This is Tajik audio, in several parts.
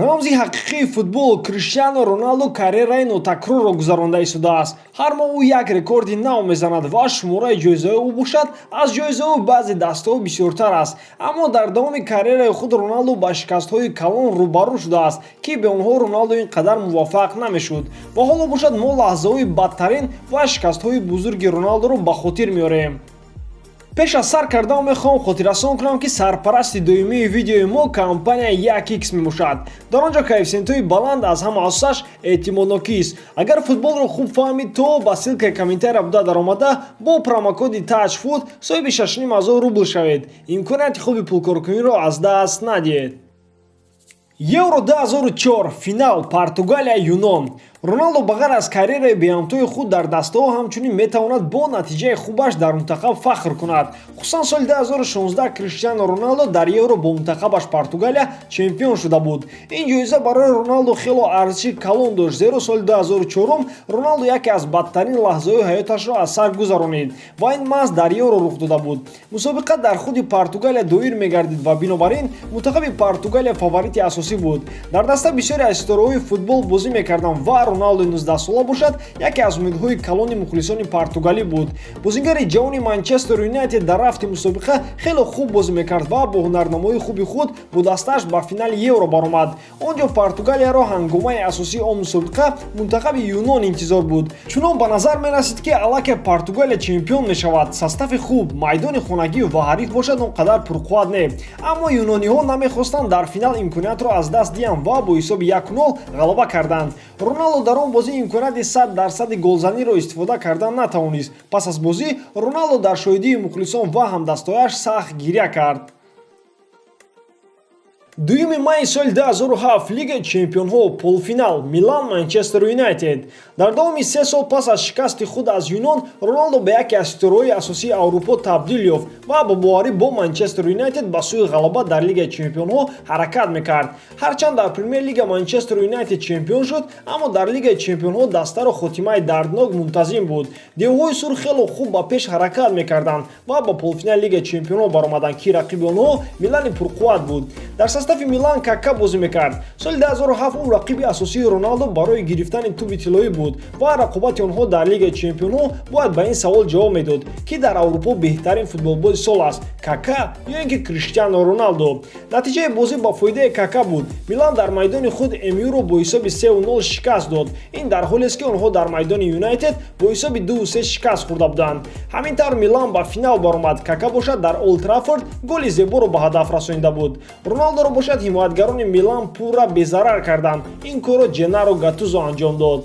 Рамзи ҳақиқии футбол Криштиану Роналду карьераи нотакрорро гузаронда истодааст. Ҳар моҳ ӯ як рекорди нав мезанад ва шумораи ҷоизаҳои ӯ бошад, аз ҷоизаҳои баъзе дастаҳо бисёртар аст. Аммо дар давоми карьераи худ Роналду ба шикастҳои калон рӯбарӯ шудааст, ки бе онҳо Роналду ин қадар муваффақ намешуд. Ва ҳоло бошад, мо лаҳзаҳои бадтарин ва шикастҳои бузурги Роналдуро ба хотир меорем. Пеш аз сар кардан мехоҳам хотиррасон кунам, ки сарпарасти доимии видеои мо компания 1x мебошад. Дар он ҷо коэффисиентҳои баланд, аз ҳама асосаш эътимоднокист. Агар футболро хуб фаҳмид, то ба ссылкаи комментария буда даромада, бо промокоди TAJFOOT соҳиби 6500 рубл шавед. Имконияти хуби пулкоркуниро аз даст надиҳед. Евро 2004, финал, Португалия, Юнон. Роналдо ба ғайр аз карьераи беҳамтои худ дар дастаҳо, ҳамчунин метавонад бо натиҷаи хубаш дар мунтахаб фахр кунад. Хусусан соли 2016 Криштиану Роналдо дар Евро бо мунтахабаш Португалия чемпион шуда буд. Ин ҷоиза барои Роналдо хело арзиши калон дошт, зеро соли 2004 Роналдо яке аз бадтарин лаҳзаҳои ҳаёташро аз сар гузаронид ва ин маҳз дар Евро рух дода буд. Мусобиқа дар худи Португалия доир мегардид ва бинобар ин мунтахаби Португалия фаворити асосӣ буд. Дар даста бисёре аз ситораҳои футбол бозӣ мекарданд ва Роналдои 19-сола бошад, яке аз умедҳои калони мухлисони португалӣ буд. Бозигари ҷавони Манчестер Юнайтед дар рафти мусобиқа хеле хуб бозӣ мекард ва бо ҳунарнамоии хуби худ бо дастааш ба финали Евро баромад. Он ҷо Португалияро ҳангомаи асосии он мусобиқа мунтахаби Юнон интизор буд. Чунон ба назар мерасид, ки аллакай Португалия чемпион мешавад: состави хуб, майдони хонагӣ ва ҳариф бошад, он қадар пурқувват не. Аммо юнониҳо намехостанд дар финал имкониятро аз даст диҳанд ва бо ҳисоби 1-0 ғалаба карданд. Роналдо дар он бозӣ имконияти 100 дарсади голзаниро истифода кардан натавонист. Пас аз бозӣ Роналдо дар шоҳидии мухлисон ва ҳамдастояш сахт гиря кард. 2 майи соли 2007, Лигаи чемпионҳо, полуфинал, Милан, Манчестер Юнайтед. Дар давоми 3 сол пас аз шикасти худ аз Юнон Роналдо ба яке аз ситораҳои асосии Аврупо табдил ёфт ва бо боварӣ бо Манчестер Юнайтед ба сӯи ғалаба дар Лигаи чемпионҳо ҳаракат мекард. Ҳарчанд дар Премер Лига Манчестер Юнайтед чемпион шуд, аммо дар Лигаи чемпионҳо дастаро хотимаи дарднок мунтазим буд. Девҳои сурх хело хуб ба пеш ҳаракат мекарданд ва ба полуфинали Лигаи чемпионҳо баромаданд, ки рақиби онҳо Милани пурқувват буд. Дар состави Милан Кака бозӣ мекард. Соли 2007 ӯ рақиби асосии Роналдо барои гирифтани тӯби тиллоӣ буд ва рақобати онҳо дар Лигаи чемпионҳо бояд ба ин савол ҷавоб медод, ки дар Аврупо беҳтарин футболбози сол аст: Кака ё ин ки Криштиану Роналдо. Натиҷаи бозӣ ба фоидаи Кака буд. Милан дар майдони худ МЮ-ро бо ҳисоби 3-0 шикаст дод. Ин дар ҳолест, ки онҳо дар майдони Юнайтед бо ҳисоби 2-3 шикаст хӯрда буданд. Ҳамин тавр Милан ба финал баромад. Кака бошад, дар Олд Траффорд голи зеборо ба ҳадаф расонида буд. Роналдоро бошад, ҳимоятгарони Милан пурра безарар карданд. Ин корро Ҷеннаро Гаттузо анҷом дод.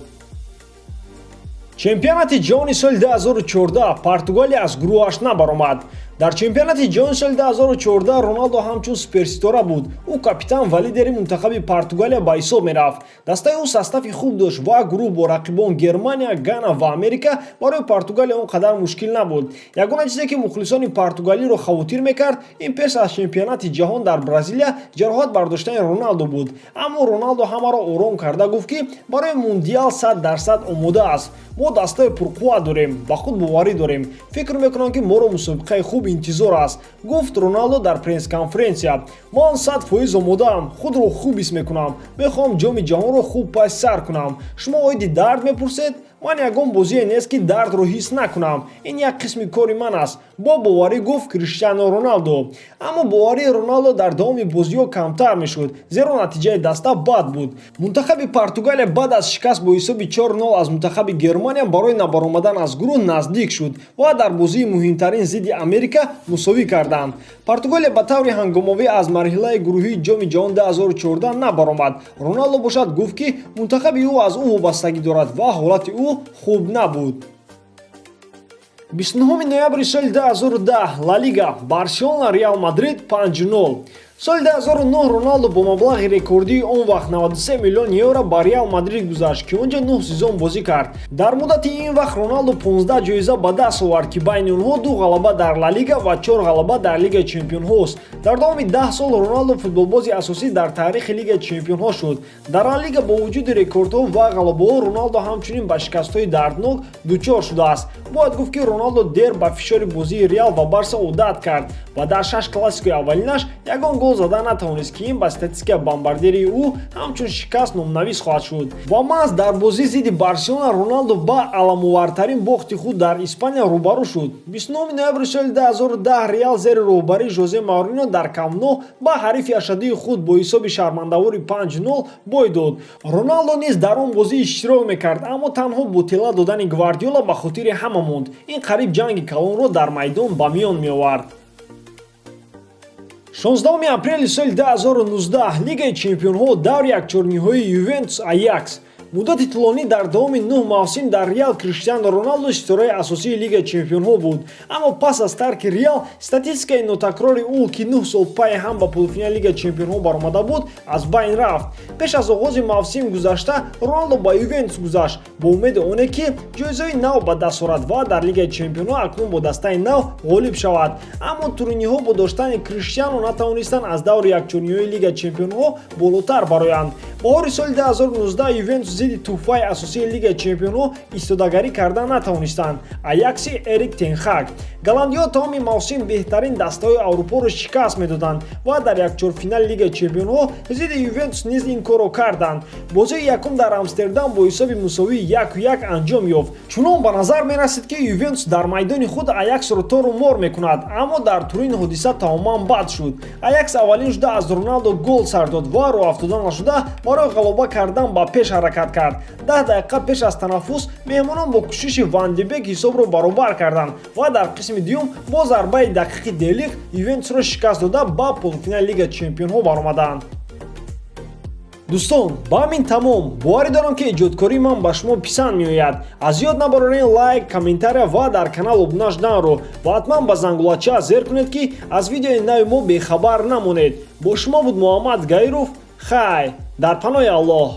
Чемпионати ҷаҳони соли 2014, Португалия аз гурӯҳаш набаромад. Дар чемпионати ҷаҳони соли 2014 Роналдо ҳамчун суперситора буд. Ӯ капитан ва лидери мунтахаби Португалия ба ҳисоб мерафт. Дастаи ӯ состави хуб дошт ва гурӯҳ бо рақибон Германия, Гана ва Америка барои Португалия он қадар мушкил набуд. Ягона чизе, ки мухлисони португалиро хавотир мекард, ин пеш аз чемпионати ҷаҳон дар Бразилия ҷароҳат бардоштани Роналдо буд. Аммо Роналдо ҳамаро ором карда гуфт, ки барои мундиал 100% омода аст. «Мо дастаи пурқувват дорем, ба худ боварӣ дорем. Фикр мекунам, ки моро мусобиқаи хуб интизор аст», гуфт Роналдо дар пресс-конференсия. «Ман 100% омодаам, худро хуб ҳис мекунам, мехоҳам Ҷоми ҷаҳонро хуб паси сар кунам. Шумо оиди дард мепурсед? Ман ягон бозие нест, ки дардро ҳис накунам. Ин як қисми кори ман аст», бо боварӣ гуфт Криштиану Роналдо. Аммо боварии Роналдо дар давоми бозиҳо камтар мешуд, зеро натиҷаи даста бад буд. Мунтахаби Португалия баъд аз шикаст бо ҳисоби 4-0 аз мунтахаби Германия барои набаромадан аз гурӯҳ наздик шуд ва дар бозии муҳимтарин зидди Америка мусовӣ карданд. Португалия ба таври ҳангомовӣ аз марҳилаи гурӯҳии Ҷоми ҷаҳон 2014 набаромад. Роналдо бошад, гуфт, ки мунтахаби ӯ аз ӯ вобастагӣ дорад ва ҳолати ӯ хуб набуд. 29 ноябри соли 2010, Ла Лига, Барселона, Реал Мадрид, 5-0. Соли 2009 Роналдо бо маблағи рекордии он вақт 93 миллион евро ба Реал Мадрид гузашт, ки онҷо 9 сезон бозӣ кард. Дар муддати ин вақт Роналдо 15 ҷоиза ба даст овард, ки байни онҳо ду ғалаба дар Ла Лига ва чор ғалаба дар Лигаи чемпионҳост. Дар давоми 10 сол Роналдо футболбози асосӣ дар таърихи Лигаи чемпионҳо шуд. Дар Ла Лига бо вуҷуди рекордҳо ва ғалабаҳо Роналдо ҳамчунин ба шикастҳои дарднок дучор шудааст. Бояд гуфт, ки Роналдо дер ба фишори бозии Реал ва Барса одат кард ва дар шаш классикои аввалинаш ягон гол Гол зада натавонист, ки ин ба статистикаи бомбардирии ӯ ҳамчун шикаст номнавис хоҳад шуд. Ва маҳз дар бозӣ зидди Барселона Роналдо ба аламовартарин бохти худ дар Испания рӯбарӯ шуд. 29 ноябри соли 2010 Реал зери роҳбарии Жозе Маурино дар Камп Ну ба ҳарифи ашаддии худ бо ҳисоби шармандавори 5-0 бой дод. Роналдо низ дар он бозӣ иштирок мекард, аммо танҳо бо тела додани Гвардиола ба хотири ҳама монд. Ин қариб ҷанги калонро дар майдон ба миён меовард. 16 апрели соли 2019, Лигаи чемпионҳо, даври якчорниҳоии, Ювентус Аякс. Муддати тӯлонӣ, дар давоми 9 мавсим дар Реал, Криштиану Роналдо ситораи асосии Лигаи чемпионҳо буд. Аммо пас аз тарки Реал статистикаи нотакрори ӯ, ки 9 сол пайи ҳам ба полуфинали Лигаи чемпионҳо баромада буд, аз байн рафт. Пеш аз оғози мавсими гузашта Роналдо ба Ювентус гузашт бо умеди оне, ки ҷоизаҳои нав ба даст орад ва дар Лигаи чемпионҳо акнун бо дастаи нав ғолиб шавад. Аммо туриниҳо бо доштани Криштиану натавонистанд аз даври якчорниҳои Лигаи чемпионҳо болотар бароянд. Баҳори соли 2019 Ювентус зидди тӯҳфаи асосии Лигаи чемпионҳо истодагарӣ карда натавонистанд, Аякси Эрик Тенхак. Голландиҳо тамоми мавсим беҳтарин дастаҳои Аврупоро шикаст медоданд ва дар якчорфинали Лигаи чемпионҳо зидди Ювентус низ ин корро карданд. Бозии якум дар Амстердам бо ҳисоби мусовии 1-1 анҷом ёфт. Чунон ба назар мерасид, ки Ювентус дар майдони худ Аяксро тору мор мекунад, аммо дар Турин ҳодиса тамоман бад шуд. Аякс аввалин шуда аз Роналдо гол сар дод ва роҳафтода нашуда барои ғалаба кардан ба пеш ҳаракат кард. 10 дақиқа пеш аз танаффус меҳмонон бо кӯшиши Ван де Бек ҳисобро баробар карданд ва дар қисми дуюм бо зарбаи дақиқи Де Лихт Ювентусро шикаст дода, ба полуфинали Лигаи чемпионҳо баромаданд. Дӯстон, ба ҳамин тамом. Боварӣ дорам, ки эҷодкории ман ба шумо писанд меояд. Аз ёд набарорен лайк, комментария ва дар канал обуна шуданро ва ҳатман ба зангулача зер кунед, ки аз видеои нави мо бехабар намонед. Бо шумо буд Муҳаммад Гаиров. Хай, дар паноҳи Аллоҳ.